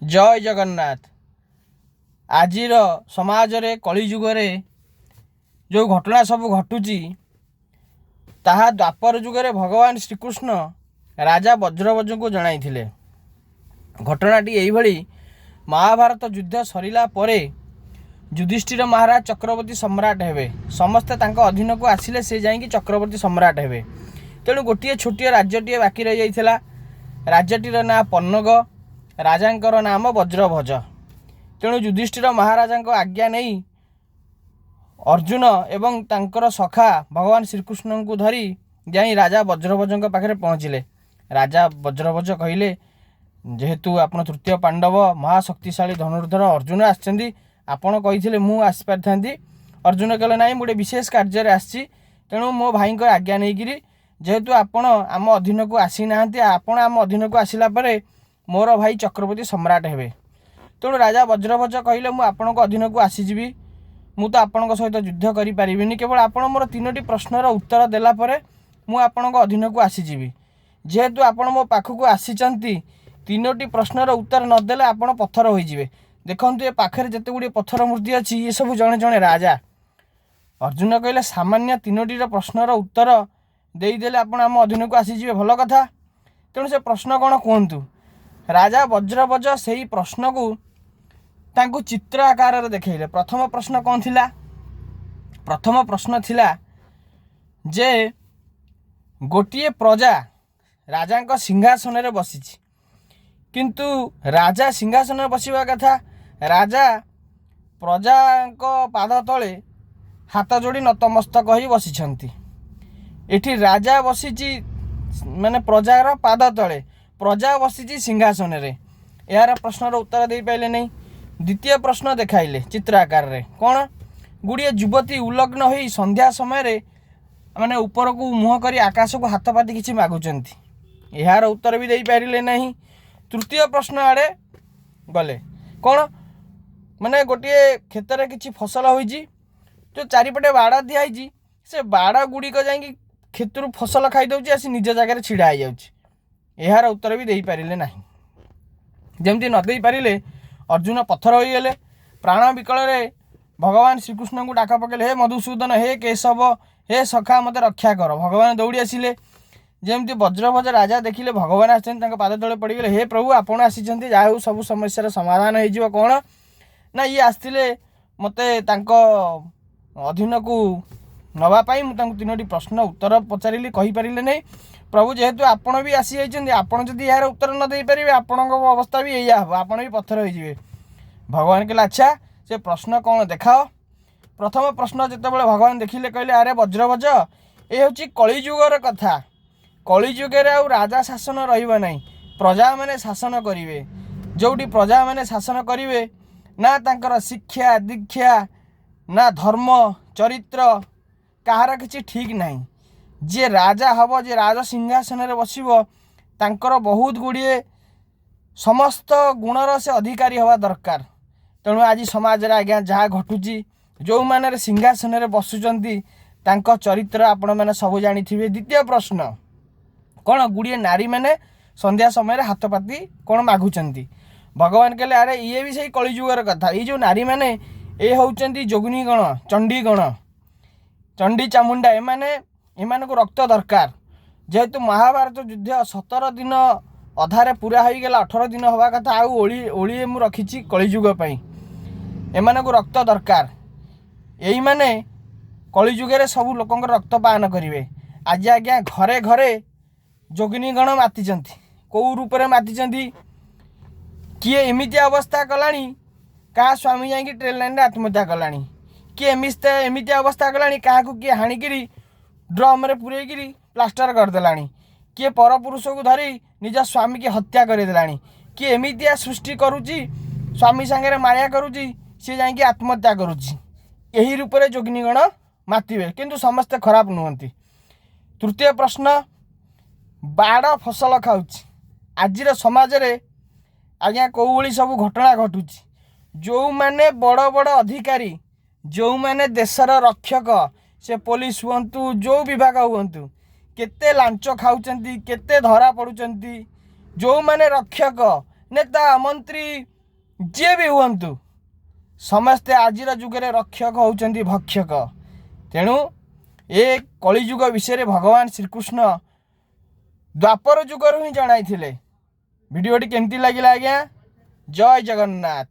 ଜୟ ଜଗନ୍ନାଥ। ଆଜିର ସମାଜରେ କଳିଯୁଗରେ ଯେଉଁ ଘଟଣା ସବୁ ଘଟୁଛି, ତାହା ଦ୍ୱାପର ଯୁଗରେ ଭଗବାନ ଶ୍ରୀକୃଷ୍ଣ ରାଜା ବଜ୍ରଭୋଜଙ୍କୁ ଜଣାଇଥିଲେ। ଘଟଣାଟି ଏଇଭଳି: ମହାଭାରତ ଯୁଦ୍ଧ ସରିଲା ପରେ ଯୁଧିଷ୍ଠିର ମହାରାଜ ଚକ୍ରବର୍ତ୍ତୀ ସମ୍ରାଟ ହେବେ। ସମସ୍ତେ ତାଙ୍କ ଅଧୀନକୁ ଆସିଲେ ସେ ଯାଇକି ଚକ୍ରବର୍ତ୍ତୀ ସମ୍ରାଟ ହେବେ। ତେଣୁ ଗୋଟିଏ ଛୋଟିଆ ରାଜ୍ୟଟିଏ ବାକି ରହିଯାଇଥିଲା। ରାଜ୍ୟଟିର ନାଁ ପନ୍ନଗ, ରାଜାଙ୍କର ନାମ ବଜ୍ରଭୋଜ। ତେଣୁ ଯୁଧିଷ୍ଠିର ମହାରାଜାଙ୍କ ଆଜ୍ଞା ନେଇ ଅର୍ଜୁନ ଏବଂ ତାଙ୍କର ସଖା ଭଗବାନ ଶ୍ରୀକୃଷ୍ଣଙ୍କୁ ଧରି ଯାଇ ରାଜା ବଜ୍ରଭୋଜଙ୍କ ପାଖରେ ପହଞ୍ଚିଲେ। ରାଜା ବଜ୍ରଭୋଜ କହିଲେ, ଯେହେତୁ ଆପଣ ତୃତୀୟ ପାଣ୍ଡବ, ମହାଶକ୍ତିଶାଳୀ ଧନୁର୍ଦ୍ଧର ଅର୍ଜୁନ ଆସିଛନ୍ତି, ଆପଣ କହିଥିଲେ ମୁଁ ଆସିପାରିଥାନ୍ତି। ଅର୍ଜୁନ କହିଲେ, ନାହିଁ, ମୁଁ ଗୋଟେ ବିଶେଷ କାର୍ଯ୍ୟରେ ଆସିଛି। ତେଣୁ ମୋ ଭାଇଙ୍କ ଆଜ୍ଞା ନେଇକିରି, ଯେହେତୁ ଆପଣ ଆମ ଅଧୀନକୁ ଆସିନାହାନ୍ତି, ଆପଣ ଆମ ଅଧୀନକୁ ଆସିଲା ପରେ ମୋର ଭାଇ ଚକ୍ରବର୍ତ୍ତୀ ସମ୍ରାଟ ହେବେ। ତେଣୁ ରାଜା ବଜ୍ରଭୋଜ କହିଲେ, ମୁଁ ଆପଣଙ୍କ ଅଧୀନକୁ ଆସିଯିବି, ମୁଁ ତ ଆପଣଙ୍କ ସହିତ ଯୁଦ୍ଧ କରିପାରିବିନି। କେବଳ ଆପଣ ମୋର ତିନୋଟି ପ୍ରଶ୍ନର ଉତ୍ତର ଦେଲା ପରେ ମୁଁ ଆପଣଙ୍କ ଅଧୀନକୁ ଆସିଯିବି। ଯେହେତୁ ଆପଣ ମୋ ପାଖକୁ ଆସିଛନ୍ତି, ତିନୋଟି ପ୍ରଶ୍ନର ଉତ୍ତର ନଦେଲେ ଆପଣ ପଥର ହୋଇଯିବେ। ଦେଖନ୍ତୁ, ଏ ପାଖରେ ଯେତେ ଗୁଡ଼ିଏ ପଥର ମୂର୍ତ୍ତି ଅଛି, ଏସବୁ ଜଣେ ଜଣେ ରାଜା। ଅର୍ଜୁନ କହିଲେ, ସାମାନ୍ୟ ତିନୋଟିର ପ୍ରଶ୍ନର ଉତ୍ତର ଦେଇଦେଲେ ଆପଣ ଆମ ଅଧୀନକୁ ଆସିଯିବେ, ଭଲ କଥା। ତେଣୁ ସେ ପ୍ରଶ୍ନ କ'ଣ କୁହନ୍ତୁ। ରାଜା ବଜ୍ରଭୋଜ ସେଇ ପ୍ରଶ୍ନକୁ ତାଙ୍କୁ ଚିତ୍ର ଆକାରରେ ଦେଖେଇଲେ। ପ୍ରଥମ ପ୍ରଶ୍ନ କ'ଣ ଥିଲା? ପ୍ରଥମ ପ୍ରଶ୍ନ ଥିଲା ଯେ ଗୋଟିଏ ପ୍ରଜା ରାଜାଙ୍କ ସିଂହାସନରେ ବସିଛି, କିନ୍ତୁ ରାଜା ସିଂହାସନରେ ବସିବା କଥା, ରାଜା ପ୍ରଜାଙ୍କ ପାଦ ତଳେ ହାତ ଯୋଡ଼ି ନତମସ୍ତକ ହୋଇ ବସିଛନ୍ତି। ଏଠି ରାଜା ବସିଛି ମାନେ ପ୍ରଜାର ପାଦ ତଳେ, ପ୍ରଜା ବସିଛି ସିଂହାସନରେ। ଏହାର ପ୍ରଶ୍ନର ଉତ୍ତର ଦେଇପାରିଲେ ନାହିଁ। ଦ୍ୱିତୀୟ ପ୍ରଶ୍ନ ଦେଖାଇଲେ ଚିତ୍ର ଆକାରରେ। କ'ଣ? ଗୁଡ଼ିଏ ଯୁବତୀ ଉଲଗ୍ନ ହୋଇ ସନ୍ଧ୍ୟା ସମୟରେ ମାନେ ଉପରକୁ ମୁହଁ କରି ଆକାଶକୁ ହାତ ପାତି କିଛି ମାଗୁଛନ୍ତି। ଏହାର ଉତ୍ତର ବି ଦେଇପାରିଲେ ନାହିଁ। ତୃତୀୟ ପ୍ରଶ୍ନ ଆଡ଼େ ଗଲେ। କ'ଣ ମାନେ ଗୋଟିଏ କ୍ଷେତରେ କିଛି ଫସଲ ହୋଇଛି, ଯେଉଁ ଚାରିପଟେ ବାଡ଼ ଦିଆହେଇଛି, ସେ ବାଡ଼ ଗୁଡ଼ିକ ଯାଇକି କ୍ଷେତରୁ ଫସଲ ଖାଇଦେଉଛି, ଆସି ନିଜ ଜାଗାରେ ଛିଡ଼ା ହେଇଯାଉଛି। ଏହାର ଉତ୍ତର ବି ଦେଇପାରିଲେ ନାହିଁ। ଯେମିତି ନ ଦେଇପାରିଲେ, ଅର୍ଜୁନ ପଥର ହୋଇଗଲେ। ପ୍ରାଣ ବିକଳରେ ଭଗବାନ ଶ୍ରୀକୃଷ୍ଣଙ୍କୁ ଡାକ ପକେଇଲେ, ହେ ମଧୁସୂଦନ, ହେ କେଶବ, ହେ ସଖା, ମୋତେ ରକ୍ଷା କର। ଭଗବାନ ଦୌଡ଼ି ଆସିଲେ। ଯେମିତି ବଜ୍ରଭୋଜ ରାଜା ଦେଖିଲେ ଭଗବାନ ଆସିଛନ୍ତି, ତାଙ୍କ ପାଦ ତଳେ ପଡ଼ିଗଲେ। ହେ ପ୍ରଭୁ, ଆପଣ ଆସିଛନ୍ତି, ଯାହା ହଉ, ସବୁ ସମସ୍ୟାର ସମାଧାନ ହେଇଯିବ। କ'ଣ ନା ଇଏ ଆସିଥିଲେ ମୋତେ ତାଙ୍କ ଅଧୀନକୁ ନେବା ପାଇଁ। ମୁଁ ତାଙ୍କୁ ତିନୋଟି ପ୍ରଶ୍ନ ଉତ୍ତର ପଚାରିଲି, କହିପାରିଲେ ନାହିଁ। ପ୍ରଭୁ, ଯେହେତୁ ଆପଣ ବି ଆସିଯାଇଛନ୍ତି, ଆପଣ ଯଦି ଏହାର ଉତ୍ତର ନ ଦେଇପାରିବେ, ଆପଣଙ୍କ ଅବସ୍ଥା ବି ଏଇଆ ହେବ, ଆପଣ ବି ପଥର ହୋଇଯିବେ। ଭଗବାନ କହିଲେ, ଆଚ୍ଛା, ସେ ପ୍ରଶ୍ନ କ'ଣ ଦେଖାଅ। ପ୍ରଥମ ପ୍ରଶ୍ନ ଯେତେବେଳେ ଭଗବାନ ଦେଖିଲେ, କହିଲେ, ଆରେ ବଜ୍ରଭୋଜ, ଏ ହେଉଛି କଳିଯୁଗର କଥା। କଳିଯୁଗରେ ଆଉ ରାଜା ଶାସନ ରହିବ ନାହିଁ, ପ୍ରଜାମାନେ ଶାସନ କରିବେ। ଯେଉଁଠି ପ୍ରଜାମାନେ ଶାସନ କରିବେ, ନା ତାଙ୍କର ଶିକ୍ଷା ଦୀକ୍ଷା, ନା ଧର୍ମ ଚରିତ୍ର, କାହାର କିଛି ଠିକ୍ ନାହିଁ। ଯିଏ ରାଜା ହେବ, ଯିଏ ରାଜ ସିଂହାସନରେ ବସିବ, ତାଙ୍କର ବହୁତ ଗୁଡ଼ିଏ ସମସ୍ତ ଗୁଣର ସେ ଅଧିକାରୀ ହେବା ଦରକାର। ତେଣୁ ଆଜି ସମାଜରେ ଆଜ୍ଞା ଯାହା ଘଟୁଛି, ଯେଉଁମାନେ ସିଂହାସନରେ ବସୁଛନ୍ତି, ତାଙ୍କ ଚରିତ୍ର ଆପଣମାନେ ସବୁ ଜାଣିଥିବେ। ଦ୍ୱିତୀୟ ପ୍ରଶ୍ନ କ'ଣ? ଗୁଡ଼ିଏ ନାରୀମାନେ ସନ୍ଧ୍ୟା ସମୟରେ ହାତ ପାତି କ'ଣ ମାଗୁଛନ୍ତି। ଭଗବାନ କହିଲେ, ଆରେ ଇଏ ବି ସେଇ କଳିଯୁଗର କଥା। ଏଇ ଯେଉଁ ନାରୀମାନେ, ଏ ହେଉଛନ୍ତି ଯୋଗିନୀଗଣ, ଚଣ୍ଡୀଗଣ, ଚଣ୍ଡୀ ଚାମୁଣ୍ଡା। ଏମାନଙ୍କୁ ରକ୍ତ ଦରକାର। ଯେହେତୁ ମହାଭାରତ ଯୁଦ୍ଧ 17 ଦିନ ଅଧାରେ ପୁରା ହୋଇଗଲା, 18 ଦିନ ହେବା କଥା, ଆଉ ଓଳି ଓଳିଏ ମୁଁ ରଖିଛି କଳିଯୁଗ ପାଇଁ। ଏମାନଙ୍କୁ ରକ୍ତ ଦରକାର। ଏଇମାନେ କଳିଯୁଗରେ ସବୁ ଲୋକଙ୍କର ରକ୍ତ ପାନ କରିବେ। ଆଜି ଆଜ୍ଞା ଘରେ ଘରେ ଯୋଗିନୀଗଣ ମାତିଛନ୍ତି। କେଉଁ ରୂପରେ ମାତିଛନ୍ତି? କିଏ ଏମିତି ଅବସ୍ଥା କଲାଣି, କାହା ସ୍ୱାମୀ ଯାଇକି ଟ୍ରେନ୍ ଲାଇନ୍ରେ ଆତ୍ମହତ୍ୟା କଲାଣି। କିଏ ଏମିତି ଅବସ୍ଥା କଲାଣି, କାହାକୁ କିଏ ହାଣିକିରି ଡ୍ରମ୍ରେ ପୂରେଇକିରି ପ୍ଲାଷ୍ଟର କରିଦେଲାଣି। କିଏ ପରପୁରୁଷକୁ ଧରି ନିଜ ସ୍ୱାମୀକି ହତ୍ୟା କରିଦେଲାଣି। କିଏ ଏମିତିଆ ସୃଷ୍ଟି କରୁଛି, ସ୍ୱାମୀ ସାଙ୍ଗରେ ମାୟା କରୁଛି, ସିଏ ଯାଇକି ଆତ୍ମହତ୍ୟା କରୁଛି। ଏହି ରୂପରେ ଯୋଗିନୀଗଣ ମାତିବେ, କିନ୍ତୁ ସମସ୍ତେ ଖରାପ ନୁହନ୍ତି। ତୃତୀୟ ପ୍ରଶ୍ନ, ବାଡ଼ ଫସଲ ଖାଉଛି। ଆଜିର ସମାଜରେ ଆଜ୍ଞା କେଉଁଭଳି ସବୁ ଘଟଣା ଘଟୁଛି? ଯେଉଁମାନେ ବଡ଼ ବଡ଼ ଅଧିକାରୀ, ଯେଉଁମାନେ ଦେଶର ରକ୍ଷକ, ସେ ପୋଲିସ ହୁଅନ୍ତୁ, ଯେଉଁ ବିଭାଗ ହୁଅନ୍ତୁ, କେତେ ଲାଞ୍ଚ ଖାଉଛନ୍ତି, କେତେ ଧରା ପଡ଼ୁଛନ୍ତି। ଯେଉଁମାନେ ରକ୍ଷକ, ନେତା, ମନ୍ତ୍ରୀ ଯିଏ ବି ହୁଅନ୍ତୁ, ସମସ୍ତେ ଆଜିର ଯୁଗରେ ରକ୍ଷକ ହେଉଛନ୍ତି ଭକ୍ଷକ। ତେଣୁ ଏ କଳିଯୁଗ ବିଷୟରେ ଭଗବାନ ଶ୍ରୀକୃଷ୍ଣ ଦ୍ୱାପର ଯୁଗରୁ ହିଁ ଜଣାଇଥିଲେ। ଭିଡ଼ିଓଟି କେମିତି ଲାଗିଲା ଆଜ୍ଞା? ଜୟ ଜଗନ୍ନାଥ।